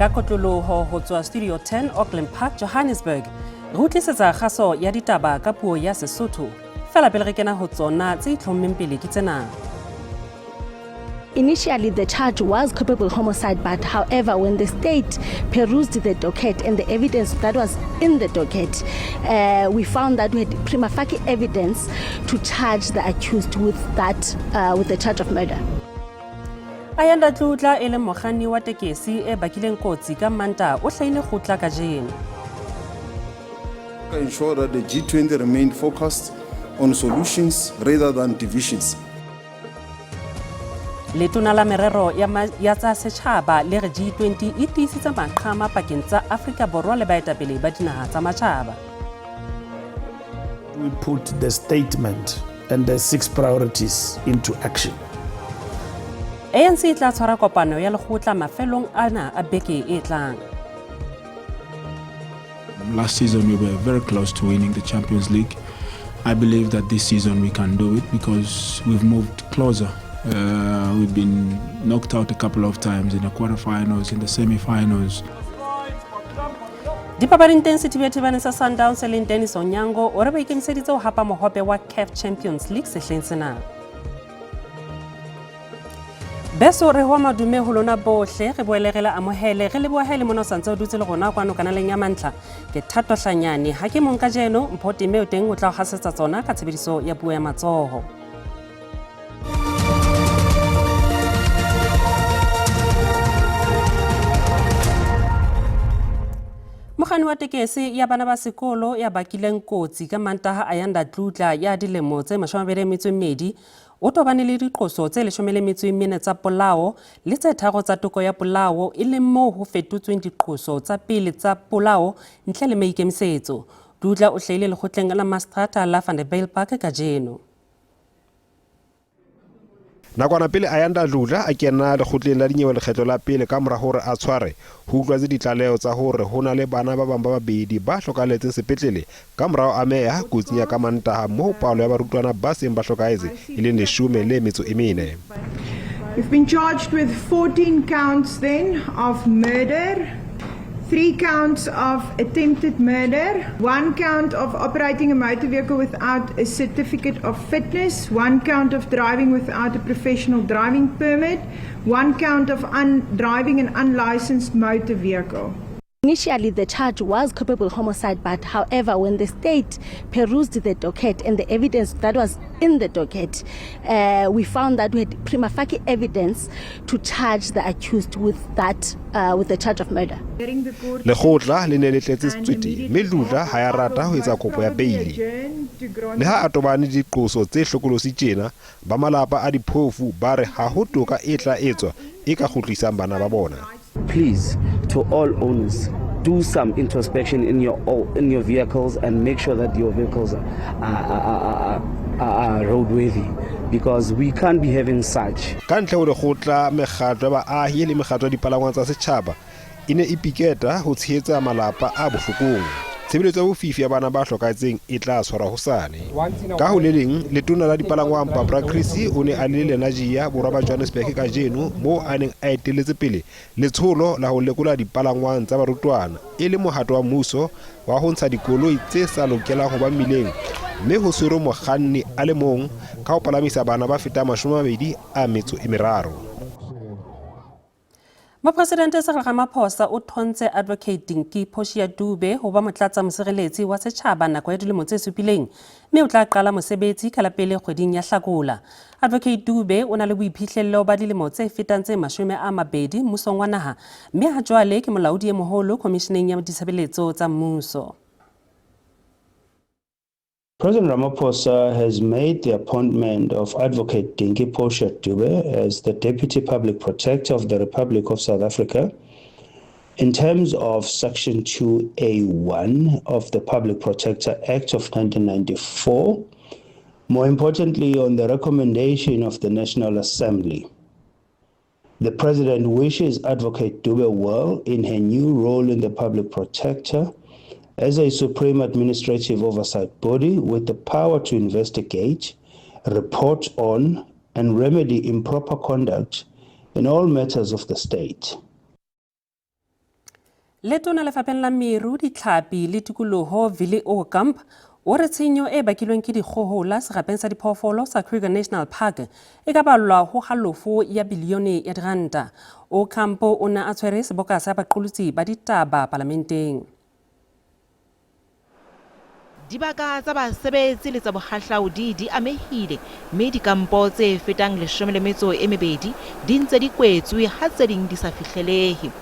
Ka kotloloho ho tswa Studio 10 Auckland Park, Johannesburg, re utlisetsa kgaso ya ditaba ka puo ya Sesotho. Fela pele re kena ho tsona tse itlhommeng pele ke tsena. Initially, the charge was culpable homicide, but however, when the state perused the docket and the evidence that was in the docket, we found that we had prima facie evidence to charge the accused with that, with the charge of murder. Ayanda Dludla e leng mokganni wa tekesi e bakileng kotsi ka Mantaha o hlahile kgotla kajeno. Ensure that the G20 remained focused on solutions rather than divisions. Letona la merero ya, ya tsa setjhaba le re G20 e tiisitse maqhama pakeng tsa Afrika Borwa le baetapele ba dinaha tsa matjhaba. We put the statement and the six priorities into action. ANC e tla tshwara kopano ya lekgotla mafelong ana a beke e tlang. Last season we were very close to winning the Champions League. I believe that this season we can do it because we've moved closer. We've been knocked out a couple of times in the quarterfinals, in the semi-finals. Dipapading teng sethibethibane sa Sundowns e leng Dennis Onyango o re ba ikemiseditse ho hapa mohope wa CAF Champions League sehleng sena. Beso re ho madume ho lona bohle re boele re le amohele re lebohe le mona o santse o dutse le rona kwano kanaleng ya mantlha ke Thato Hlanyane ha ke mong kajeno Mpho Teme o teng o tla o hasetsa tsona ka tshebediso ya puo ya matsoho. Mokganni wa tekesi ya bana ba sekolo ya bakileng kotsi ka Mantaha Ayanda Dludla ya dilemo tse 22 o tobane le diqoso tse 14 tsa polao le tse tharo tsa toko ya polao e leng moo ho fetotsweng diqoso tsa pele tsa polao ntle le maikemisetso. Dludla o hlahile lekgotleng la Mastrata la Vanderbijlpark kajeno. Nakwana pele Ayanda Dludla a kena lekgotleng la dinyewe lekgetlo la pele ka mora hore a tshware, ho utlwetse ditlaleho tsa hore ho na le bana ba bang ba babedi ba hlokahalletseng sepetlele ka mora ho ameha kotsing ya ka Mantaha moo palo ya barutwana ba seng ba hlokahetse e leng 14. You've been charged with 14 counts then of murder, 3 counts of attempted murder, 1 count of operating a motor vehicle without a certificate of fitness, 1 count of driving without a professional driving permit, 1 count of driving an unlicensed motor vehicle. Initially, the charge was culpable homicide, but however, when the state perused the docket and the evidence that was in the docket, we found that we had prima facie evidence to charge the accused with that, with the charge of murder. Lekgotla le ne le tletse setswete mme Dludla ha ya rata ho etsa kopo ya beili. Le ha a tobane diqoso tse hlokolosi tjena, ba malapa a diphofu ba re ha ho toka e tla etswa e ka kgutlisang bana ba bona. Please, to all owners, do some introspection in your vehicles and make sure that your vehicles are roadworthy, because we can't be having such. Ka ntle ho lekgotla, mekgatlo ya baahi le mekgatlo ya dipalangwang tsa setjhaba e ne e piketa ho tshehetsa malapa a bohlokong. Tshebeletso ya bofifi ya bana ba hlokahetseng e tla tshwarwa hosane. Ka ho le leng, letona la dipalangwang Barbara Creecy o ne a le Lenasia borwa ba Johannesburg kajeno moo a neng a etelletse pele letsholo la ho lekola dipalangwang tsa barutwana e le mohato wa mmuso wa ho ntsha dikoloi tse sa lokelang ho ba mmileng mme ho tshwerwe mokganni a le mong ka ho palamisa bana ba fetang 23. Mopresidente Cyril Ramaphosa o thontse Advocate Dinky Portia Dube ho ba motlatsa mosireletsi wa setjhaba nako ya dilemo tse supileng mme o tla qala mosebetsi ka la pele kgweding ya Hlakola. Advocate Dube o na le boiphihlello ba dilemo tse fetang tse 20 mmusong wa naha mme ha jwale ke molaodi e moholo Khomisheneng ya Ditshebeletso tsa Mmuso. President Ramaphosa has made the appointment of Advocate Dinky Portia Dube as the Deputy Public Protector of the Republic of South Africa in terms of Section 2A1 of the Public Protector Act of 1994, more importantly, on the recommendation of the National Assembly. The President wishes Advocate Dube well in her new role in the Public Protector as a supreme administrative oversight body with the power to investigate, report on, and remedy improper conduct in all matters of the state. Letona lefapheng la meru, ditlhapi le tikoloho Willie Aucamp o re tshenyo e bakilweng ke dikgohola serapeng sa diphoofolo sa Kruger National Park e ka ballwa ho halofo ya bilione ya diranta. Aucamp o ne a tshwere seboka sa baqolotsi ba ditaba palamenteng. Dibaka tsa basebetsi le tsa bohahlaudi di amehile mme dikampo tse fetang 12 di ntse di kwetswe ha tse ding di sa fihlelehe.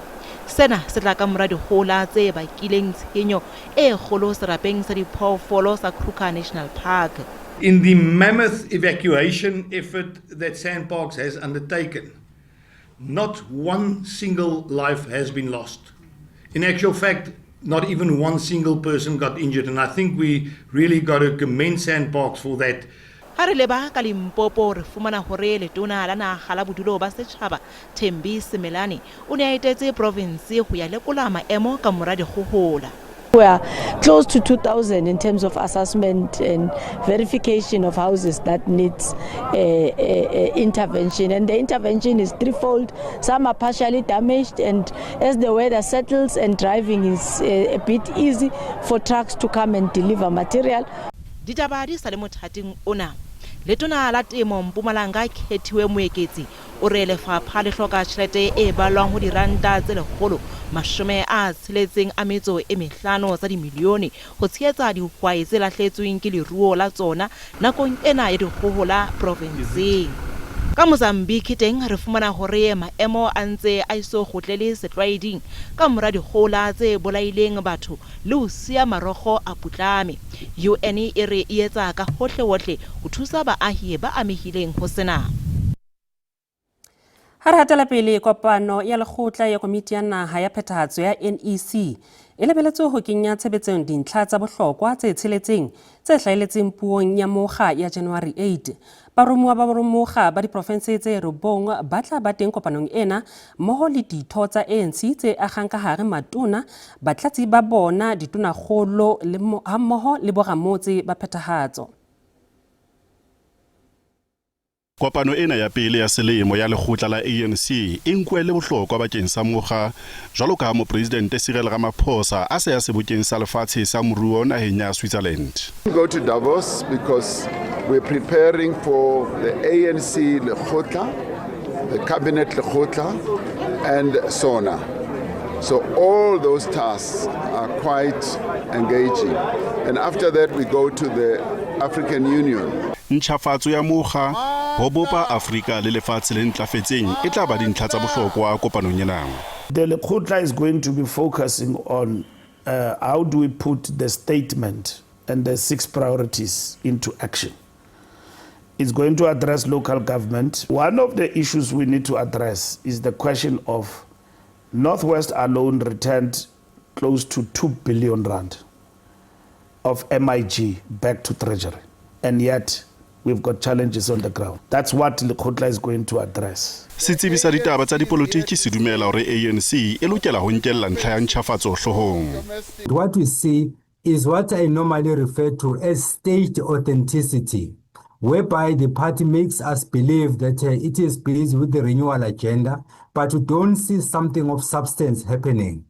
Sena se tla ka mora dikgohola tse bakileng tshenyo e kgolo serapeng sa diphoofolo sa Kruger National Park. In the mammoth evacuation effort that SANParks has undertaken, not one single life has been lost. In actual fact, not even one single person got injured, and I think we really got to commend SANParks for that. Ha re leba ka Limpopo re fumana hore letona la naha la bodulo ba setjhaba Thembi Simelane o ne a etetse province ho ya lekola maemo ka mora dikgohola. We are close to 2,000 in terms of assessment and verification of houses that needs intervention. And the intervention is threefold. Some are partially damaged, and as the weather settles and driving is a bit easy for trucks to come and deliver material. Ditaba di sa le mothating ona. Letona la Temo Mpumalanga Khethiwe Moeketsi o re lefapha le hloka tjhelete e balwang ho diranta tse 665 tsa dimilione ho tshehetsa dihwai tse lahlehetsweng ke leruo la tsona nakong ena ya dikgohola provenseng. Ka Mozambique teng re fumana hore maemo a ntse a eso kgutlele setlwaeding ka mora dikgohola tse bolaileng batho le ho siya marokgo a putlame. UN e re e etsa ka hohlehohle ho thusa baahi ba amehileng ho sena. Ha re hatela pele, kopano ya lekgotla ya komiti ya naha ya phethahatso ya NEC e lebeletswe ho kenya tshebetsong dintlha tsa bohlokwa tse tsheletseng tse hlahelletseng puong ya mokga ya January 8. Baromuwa ba mokga ba diprofense tse 9 ba tla ba teng kopanong ena mmoho le ditho tsa ANC tse akgang ka hare matona, batlatsi ba bona, ditonakgolo hammoho le boramotse ba phethahatso. Kopano ena ya pele ya selemo ya lekgotla la ANC e nkuwa e le bohlokwa bakeng sa mokga jwalo ka ha Mopresidente Cyril Ramaphosa a se ya sebokeng sa lefatshe sa moruo naheng ya Switzerland. We go to Davos because we're preparing for the ANC Lekgotla, the Cabinet Lekgotla, and SONA. So all those tasks are quite engaging. And after that, we go to the African Union. Ntjhafatso ya mokga, ho bopa Afrika le lefatshe le ntlafetseng e tla ba dintlha tsa bohlokwa kopanong ena. The Lekgotla is going to be focusing on how do we put the statement and the 6 priorities into action. It's going to address local government. One of the issues we need to address is the question of Northwest alone returned close to 2 billion rand of MIG back to Treasury. And yet we've got challenges on the ground. That's what Lekgotla is going to address. Setsebi sa ditaba tsa dipolotiki se dumela hore ANC e lokela ho nkella ntlha ya ntjhafatso hloohong. What we see is what I normally refer to as staged authenticity, whereby the party makes us believe that it is busy with the renewal agenda, but you don't see something of substance happening.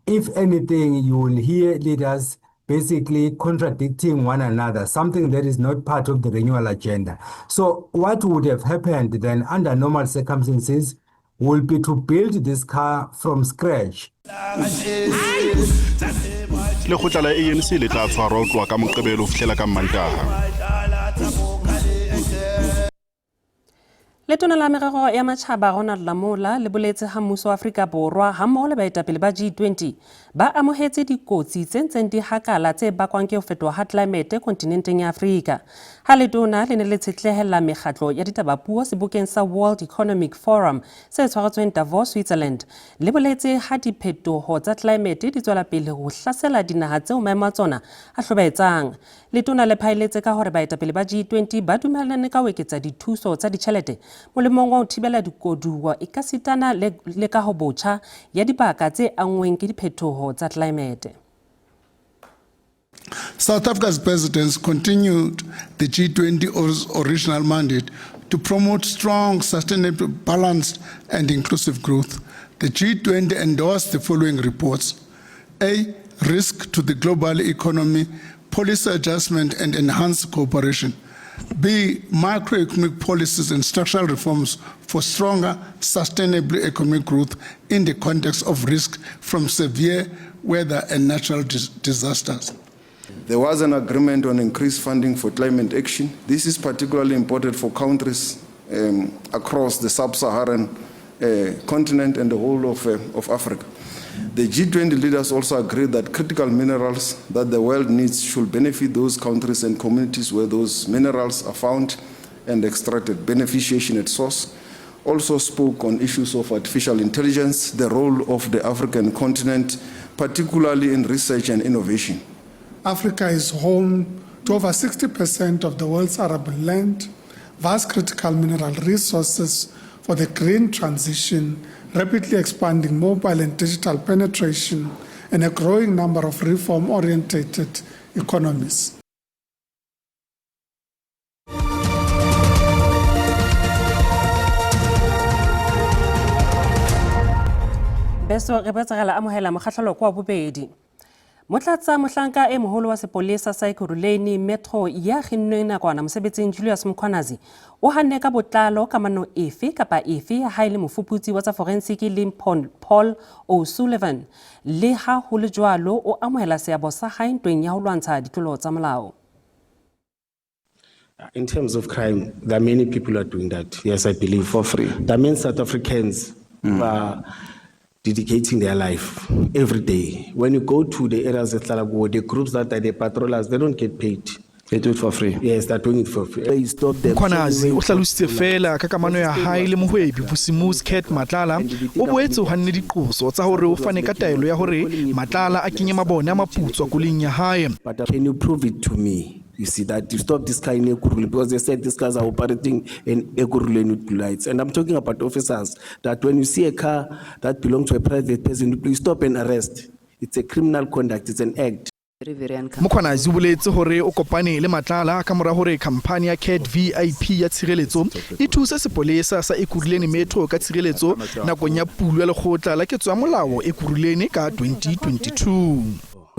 If anything, you will hear leaders basically contradicting one another, something that is not part of the renewal agenda. So what would have happened then under normal circumstances will be to build this car from scratch. Lekgotla la ANC le tla tshwarwa ho tloha ka Moqebelo ho fihlela ka Mmantaha. Letona la merero ya matjhaba Ronald Lamola le boletse ha mmuso wa Afrika Borwa hammoho le baetapele ba G20 ba amohetse dikotsi tse ntseng di hakala tse bakwang ke ho fetoha ha tlelaemete kontinenteng ya Afrika. Ha letona le ne le tshetlehella mekgatlo ya ditabapuo sebokeng sa World Economic Forum se tshwaretsweng Davos, Switzerland, le boletse ha diphetoho tsa tlelaemete di tswela pele ho hlasela dinaha tseo maemo a tsona a hlobaetsang. Letona le phaeletse ka hore baetapele ba G20 ba dumellane ka ho eketsa dithuso tsa ditjhelete molemong wa ho thibela dikoduwa ekasitana le kahobotjha ya dibaka tse anngweng ke diphetoho tsa tlelaemete. South Africa's presidents continued the G20's original mandate to promote strong, sustainable, balanced, and inclusive growth. The G20 endorsed the following reports. A, risk to the global economy, policy adjustment and enhanced cooperation. B, macroeconomic policies and structural reforms for stronger, sustainable economic growth in the context of risk from severe weather and natural disasters. There was an agreement on increased funding for climate action. This is particularly important for countries across the sub-Saharan continent and the whole of Africa. The G20 leaders also agreed that critical minerals that the world needs should benefit those countries and communities where those minerals are found and extracted, beneficiation at source. Also spoke on issues of artificial intelligence, the role of the African continent, particularly in research and innovation. Africa is home to over 60% of the world's arable land, vast critical mineral resources for the green transition, rapidly expanding mobile and digital penetration, and a growing number of reform-oriented economies. Beso re boetse re la amohela mokgahlelo kwa bobedi. Motlatsa mohlanka e moholo wa sepolesa sa Ekurhuleni Metro ya kginnweng nakwana mosebetsing Julius Mkhwanazi o hanne ka botlalo kamano efe kapa efe ya hae le mofuputsi wa tsa forensiki leng Paul O'Sullivan. Le ha ho le jwalo o amohela seabo sa hae ntweng ya ho lwantsha ditlolo tsa molao. In terms of crime, there are many people who are doing that. Yes, I believe. For free. There are many South Africans who are dedicating their life every day. When you go to the areas that are the groups that are the patrollers, they don't get paid. They do it for free. Yes, they're doing it for free. They stop them. Mkhwanazi o hlalositse feela ka kamano ya hae le mohwebi Vusimuzi Cat Matlala. O boetse o hanne diqoso tsa hore o fane ka taelo ya hore Matlala a kenye mabone a maputswa koloing ya hae. But can you prove it to me? You see that you stop this car in Ekurhuleni because they said these cars are operating in Ekurhuleni with blue lights. And I'm talking about officers that when you see a car that belongs to a private person, you stop and arrest. It's a criminal conduct, it's an act. Mkhwanazi o boletse hore o kopane le Matlala ka mora hore khamphani ya Cat VIP ya tshireletso e thuse sepolesa sa Ekurhuleni Metro ka tshireletso nakong ya pulo ya lekgotla la ketso ya molao Ekurhuleni ka 2022.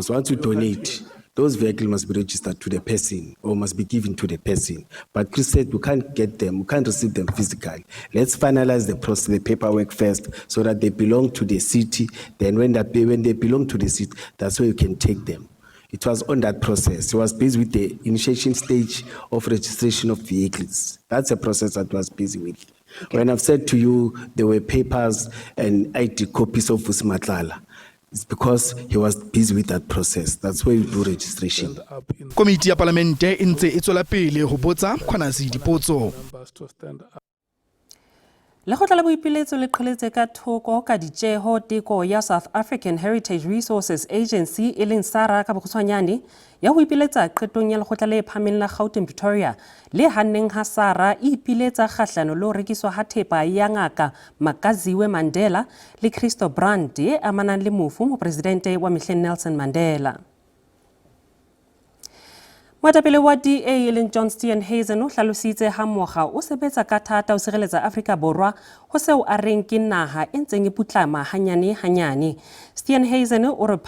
So once you donate, those vehicles must be registered to the person or must be given to the person. But Chris said we can't get them, we can't receive them physically. Let's finalize the process, the paperwork first, so that they belong to the city. Then when they belong to the city, that's where you can take them. It was on that process. It was busy with the initiation stage of registration of vehicles. That's a process that was busy with. Okay. When I've said to you, there were papers and ID copies of Vusi Matlala. It's because he was busy with that process. That's where you do registration. Komiti ya Palamente e ntse e tswela pele ho botsa Mkhwanazi dipotso. Lekgotla la boipiletso le qheletse ka thoko ka ditjeho teko ya South African Heritage Resources Agency e leng SARA ka bokgutshwanyane ya ho ipiletsa qetong ya lekgotla le phahameng la Gauteng Pretoria le hanneng ha SARA e ipiletsa kgahlano le ho rekiswa ha thepa ya ngaka Makaziwe Mandela le Christo Brand e amanang le mofu mopresidente wa mehleng Nelson Mandela. Moetapele wa DA e leng John Steenhuisen o hlalositse ha mokga o sebetsa ka thata ho sireletsa Afrika Borwa ho seo a reng ke naha e ntseng e putlama hanyane hanyane. Steenhuisen o re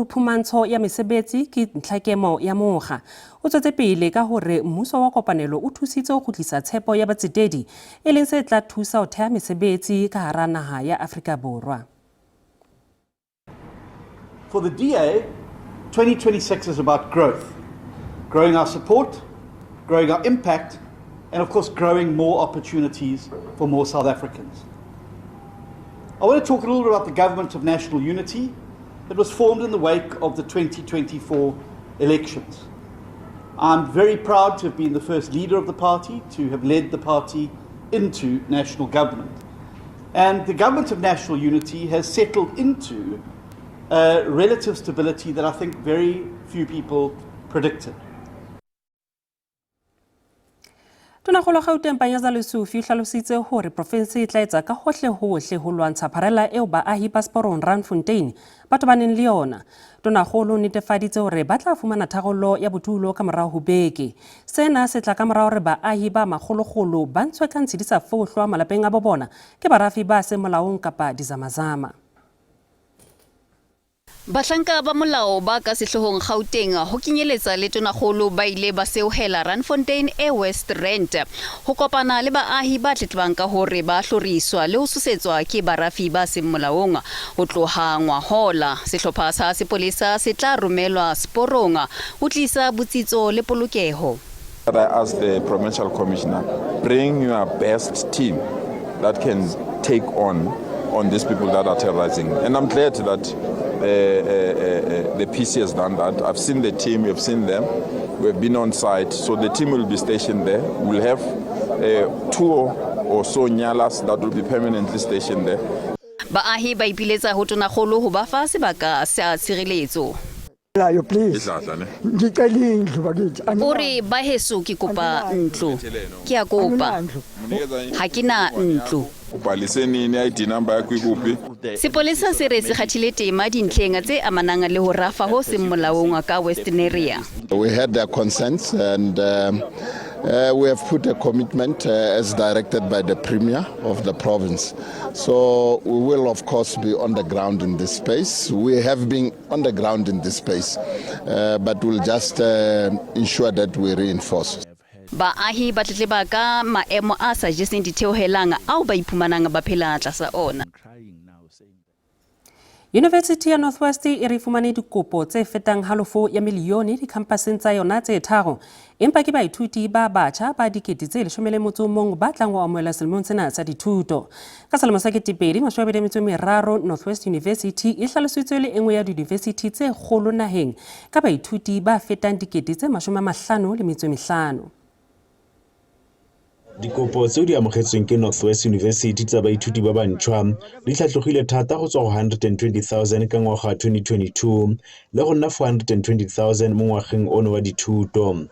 phumantsho ya mesebetsi ke ntlhakemo ya mokga. O tswetse pele ka hore mmuso wa kopanelo o thusitse ho kgutlisa tshepo ya batsetedi e leng se tla thusa ho theha mesebetsi ka hara naha ya Afrika Borwa. For the DA, 2026 is about growth. Growing our support, growing our impact, and of course growing more opportunities for more South Africans. I want to talk a little bit about the Government of National Unity that was formed in the wake of the 2024 elections. I'm very proud to have been the first leader of the party, to have led the party into national government. And the Government of National Unity has settled into a relative stability that I think very few people predicted. Tonakgolo Gauteng Panyaza Lesufi o hlalositse hore profinse e tla etsa ka hohle-hohle ho lwantsha pharela eo baahi ba Sporong Randfontein ba tobaneng le yona. Tonakgolo o netefaditse hore ba tla fumana tharollo ya bodulo ka morao ho beke. Sena se tla ka morao hore baahi ba makgolokgolo ba ntshwe ka ntshi di sa fohlwa malapeng a bo bona ke barafi ba seng molaong kapa dizamazama. Bahlanka ba molao ba ka sehloohong Gauteng ho kenyeletsa le Tonakgolo ba ile ba seohela Randfontein e West Rand ho kopana le baahi ba tletlebang ka hore ba hloriswa le ho tshosetswa ke barafi ba seng molaong. Ho tloha ngwahola, sehlopha sa sepolesa se tla romelwa seporong ho tlisa botsitso le polokeho. I asked the provincial commissioner, bring your best team that can take on these people that are terrorizing. And I'm glad that the PC has done that. I've seen the team, you've seen them. We've been on site, so the team will be stationed there. We'll have two or so nyalas that will be permanently stationed there. Baahi ba ipiletsa ho Tonakgolo ho ba fa sebaka sa tshireletso. Layo please ngicela indlu bakithi. O re ba heso ke kopa ntlo, ke a kopa, ha ke na ntlo. Ubhalise nini, ID number yakho ikuphi? Sepolesa se re se kgathile tema dintlheng tse amanang le ho rafa ho seng molaong ka Westonaria. We had their consents and we have put a commitment as directed by the Premier of the province. So we will, of course, be on the ground in this space. We have been on the ground in this space, but we'll just ensure that we reinforce. Baahi ba tletleba ka maemo a sa jeseng ditheohelang ao ba iphumanang ba phela tlasa ona. University ya Northwest e re fumane dikopo tse fetang halofo ya milione dikhampaseng tsa yona tse tharo, empa ke baithuti ba batjha ba 11,000 ba tlang ho amohelwa selemong sena sa dithuto. Ka selemo sa 2023, Northwest University e hlalositswe le e nngwe ya diyunivesithi tse kgolo naheng ka baithuti ba fetang 55,000. Dikopo tseo di amogetsweng ke Northwest University tsa baithuti ba bantšhwa di tlhatlogile thata go tswa go 120,000 ka ngwaga wa 2022 le go nna 420,000 mo ngwageng ono wa dithuto.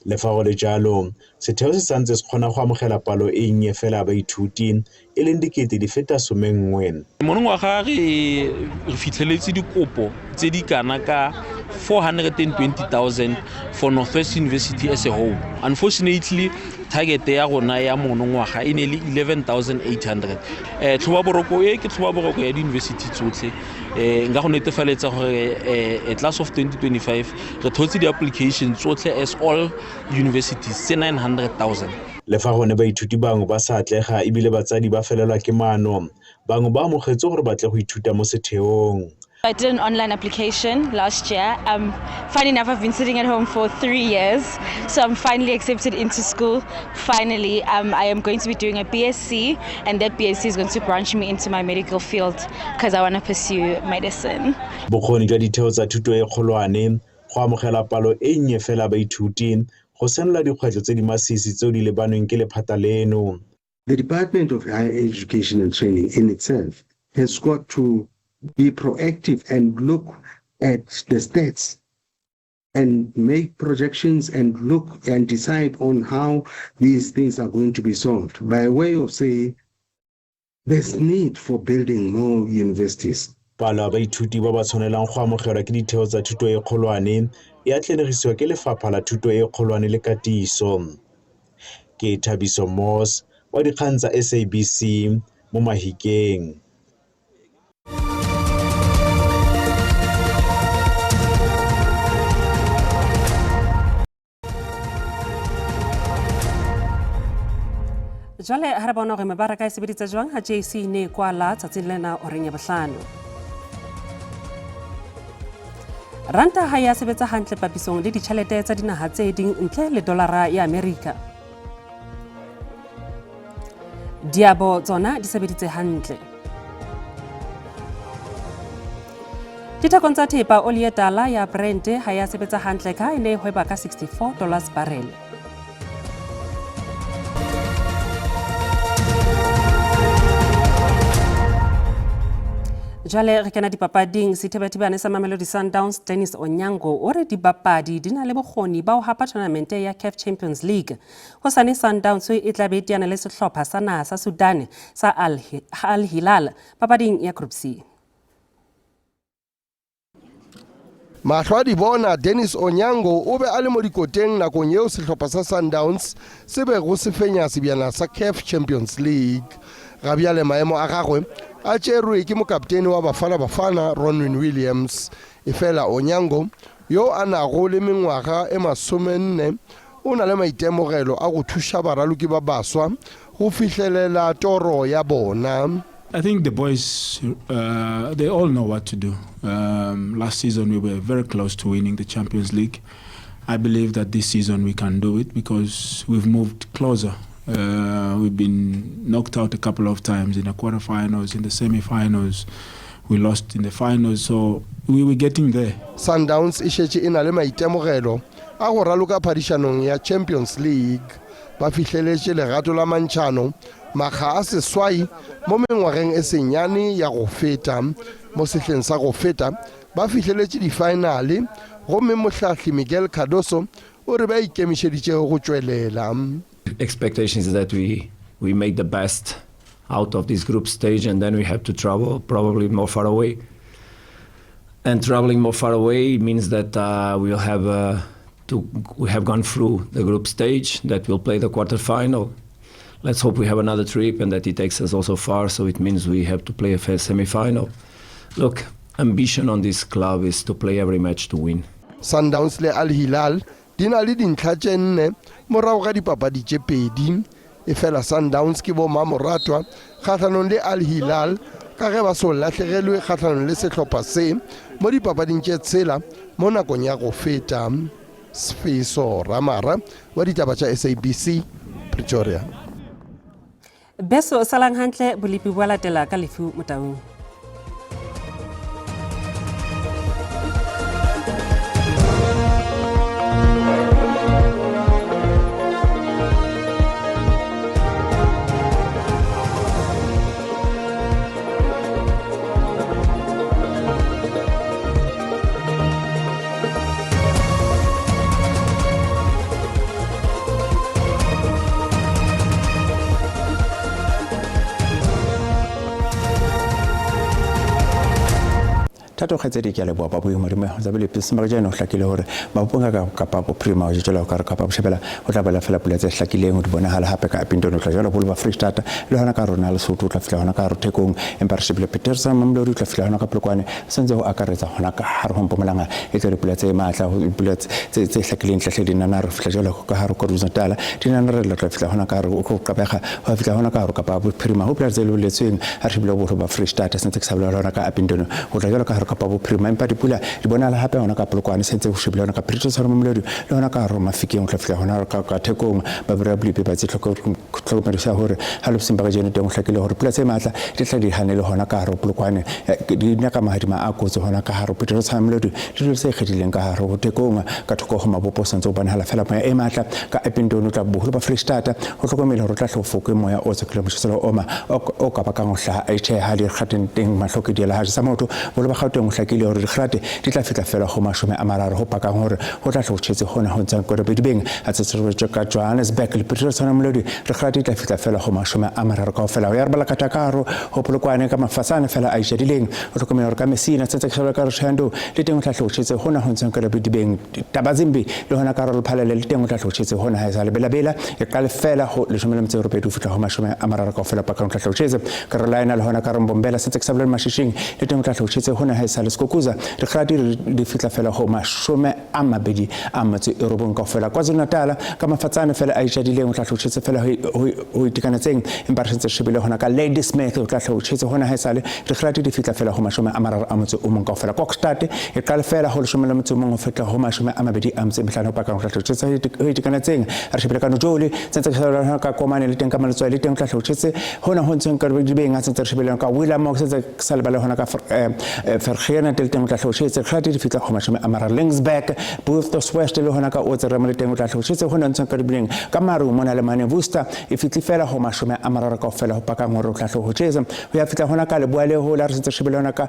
Le fa go le jalo, setheo se santse se kgona go amogela palo e nnye fela ya baithuti e leng 11,000. Monongwaga re fitlheletse dikopo tse di kana ka 420,000 for Northwest University as a whole. Unfortunately, target ya rona ya monongwaga e ne le 11,800. Tlhobaboroko e ke tlhobaboroko ya di-university tsotlhe. Nka go netefaletsa gore class of 2025 re thotse di-application tsotlhe as all universities tse 900,000. Le fa gone baithuti bangwe ba sa atlega ebile batsadi ba felelwa ke maano, bangwe ba amogetse gore ba tle go ithuta mo setheong. I did an online application last year. Funny enough, I've been sitting at home for 3 years, so I'm finally accepted into school. Finally, I am going to be doing a BSc, and that BSc is going to branch me into my medical field because I want to pursue medicine. Bokgoni jwa ditheo tsa thuto e kgolwane go amogela palo e nnye fela baithuti go senola dikgwetlho tse di masisi tseo di lebanweng ke lephata leno. The Department of Higher Education and Training in itself has got to be proactive and look at the stats and make projections and look and decide on how these things are going to be solved by way of saying there's need for building more universities. Palo ya baithuti ba ba tshwanelang go amogelwa ke ditheo tsa thuto e kgolwane e atlanegisiwa ke Lefapha la Thuto e Kgolwane le Katiso. Ke Thabiso Moss wa dikgang tsa SABC mo Mahikeng. Jwale ha re bona hore mebaraka e sebeditse jwang ha JSE ne e kwala tsatsing lena horeng ya bohlano. Ranta ha ya sebetsa hantle papisong le ditjhelete tsa dinaha tse ding ntle le dolara ya Amerika. Diabo tsona di sebeditse hantle. Dithekong tsa thepa, oli e tala ya Brent ha ya sebetsa hantle ka e ne e hweba ka $64 barrel. Jwale re kena dipapading. Sethebathebane sa Mamelodi Sundowns Dennis Onyango o re dibapadi di na le bokgoni ba ho hapa tournamente ya CAF Champions League. Hosane Sundowns e tla be e teana le sehlopha sa naha sa Sudan sa Al Hilal papading ya Group C. Mahlo a di bona, Dennis Onyango o be a le mo dikoteng nakong yeo sehlopha sa Sundowns se bego se fenya sebjana sa CAF Champions League. Ga bjale maemo a gagwe a tšerwe ke mokaptene wa Bafana Bafana Ronwen Williams. Efela Onyango, yo a nago le mengwaga e 40, o na le maitemogelo a go thuša baraloki ba baswa go fihlelela toro ya bona. I think the boys, they all know what to do. Last season we were very close to winning the Champions League. I believe that this season we can do it because we've moved closer. We've been knocked out a couple of times in the quarterfinals, in the semi-finals. We lost in the finals, so we were getting there. Sundowns e šetše e na le maitemogelo a go raloka phadišanong ya Champions League. Ba fihleletše legato la mantšhano makga a seswai mo mengwageng e senyane ya go feta. Mo sehleng sa go feta ba fihleletše difaenale gomme mohlahli Miguel Cardoso o re ba ikemišeditše go tšwelela. Expectations is that we make the best out of this group stage, and then we have to travel probably more far away. And traveling more far away means that we have gone through the group stage, that we'll play the quarterfinal. Let's hope we have another trip and that it takes us also far, so it means we have to play a first semi-final. Look, ambition on this club is to play every match to win. Sundowns le Al Hilal di na le dintlha tše nne morago ga dipapadi tše pedi. Efela Sundowns ke bommamoratwa kgahlanong le Al Hilal ka ge ba so lahlegelwe kgahlanong le sehlopha se mo dipapading tše tshela mo nakong ya go feta. Sfiso Ramara wa ditaba tša SABC, Pretoria. Beso salang hantle bolepi bo latela ka lefu Motaung. Thato kgaitsedi ke a leboa babuyi modimo tsa bolepi semaka jaanong o hlakile hore mabopong a ka Kapa Bophirima o jetsela ka re Kapa Bohlabela ho tla bala fela pula tse hlakileng ho di bonahala hape ka Upington o tla jalo bolo ba Freistata le hona ka rona Lesotho o tla fihla hona ka Rothekong empa re shebile Petersa Mamelodi o tla fihla hona ka Polokwane sentse ho akaretsa hona ka hare ho Mpumalanga e tla dipula tse matla ho dipula tse hlakileng tlahle dinana re fihla jalo ka hare KwaZulu-Natal dinana re tla fihla hona ka hare ho Gqeberha ho fihla hona ka hare Kapa Bophirima ho pula tse boletsweng ha re shebile boholo ba Freistata sentse ke sa bolela hona ka Upington ho tla jalo ka hare Kapa Bophirima empa dipula di bonahala hape hona ka Polokwane sentse ho shebile hona ka Pretoria Mamelodi le hona ka hare Mafikeng ho tla fihla hona ka Thekong ba bora bolepi ba tse tlhokomediša hore ha lobseng ba kajeno teng ho hlakile hore pula tse matla di tla di hane le hona ka hare Polokwane di nyaka mahadima a kotsi hona ka hare Pretoria Mamelodi di dilo tse ikgethileng ka hare ho Thekong ka thoko ho mabopo sentse ho bonahala fela moya e matla ka Upington o tla boholo ba Freistata ho hlokomela hore o tla hlofokwe moya o tswakileng motjheselo oma o ka bakang ho hlaha tjhe ha di kgateng teng mahlo ke diela ha sa motho boholo ba Gauteng ho hlakile hore dikgate di tla fihla fela ho 30 ho pakang hore ho tla hlotshetse hona ho ntsang korobedibeng a tsetsebetso ka Johannesburg le Pretoria Mamelodi dikgate di tla fihla fela ho 30 kaofela ho ya re bala ka karo ho Polokwane ka mafasane fela a itjadileng ho hlokomela hore ka Messina tsetse ke ka Roshando le teng ho tla hlotshetse hona ho ntsang korobedibeng Tabazimbi le hona ka Lephalale le teng ho tla hlotshetse hona ha e sa lebelabela e qale fela ho 18 ho fihla ho 30 kaofela pakang ho tla hlotshetse Carolina le hona ka Mbombela sentse ke sa bolele Mashishing le teng ho tla hlotshetse hona ha e sa le Skokuza dikgati di fihla fela ho 29 kaofela KwaZulu-Natal ka mafatsane fela a itjadileng ho tla hlotshetse fela ho itekanetseng empa re sentse shebile hona ka Ladysmith ho tla hlotshetse hona ha e sa le dikgati di fihla fela ho 31 kaofela Kokstad e qale fela ho 11 ho fihla ho 25 ho pakang ho tla hlotshetse ho itekanetseng re shebile ka Nojoli sentse ke sa ka Komane le teng ka Maletswai le teng ho tla hlotshetse hona ho ntseng ka dibeng a sentse re shebile ka William sentse ke sa lebale hona ka Vergeene le teng ho tla hlotshetse dikgati di fihla ho 30 Lingsburg Boothos West le hona ka Otse le teng ho tla hlotshetse hona ntseng ka dibeng ka Maru mona le mane Worcester e fihle fela ho 30 kaofela ho pakang hore ho tla hlotshetse ho ya fihla hona ka Leboa le ho la re sentse shebile hona ka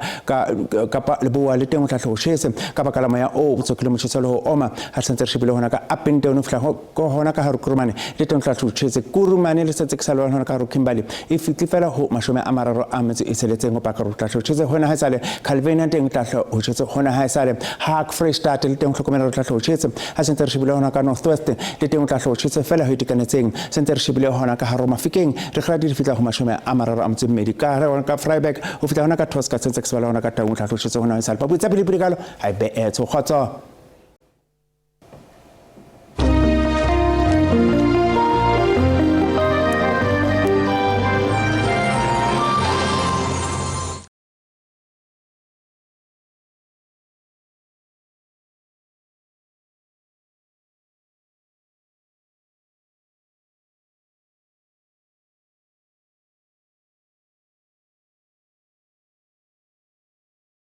Kapa Leboa le teng ho tla hlotshetse ka baka la moya o tsokile motjheso le ho oma ha re sentse re shebile hona ka Upington ho fihla hona ka hare Kurumane le teng ho tla hlotshetse Kurumane le sentse ke sa lebale hona ka hare Kimberley e fihle fela ho 36 ho paka ho tla hlotshetse hona ha sale Calvin teng tla hlotshetse hona ha sale Hak Freistata le teng hlokomela re tla hle o tjhetse. Ha sentse re shebile hona ka North West le teng o tla hle o tjhetse fela ho itekanetseng. Sentse re shebile hona ka hare Mafikeng re kgela di fihla ho 32 ka hare hona ka Vryburg ho fihla hona ka Tosca sentse ke sebala hona ka Taung o tla hle o tjhetse hona e sale. Ba botsa pele pele kalo ha e be etso kgotso.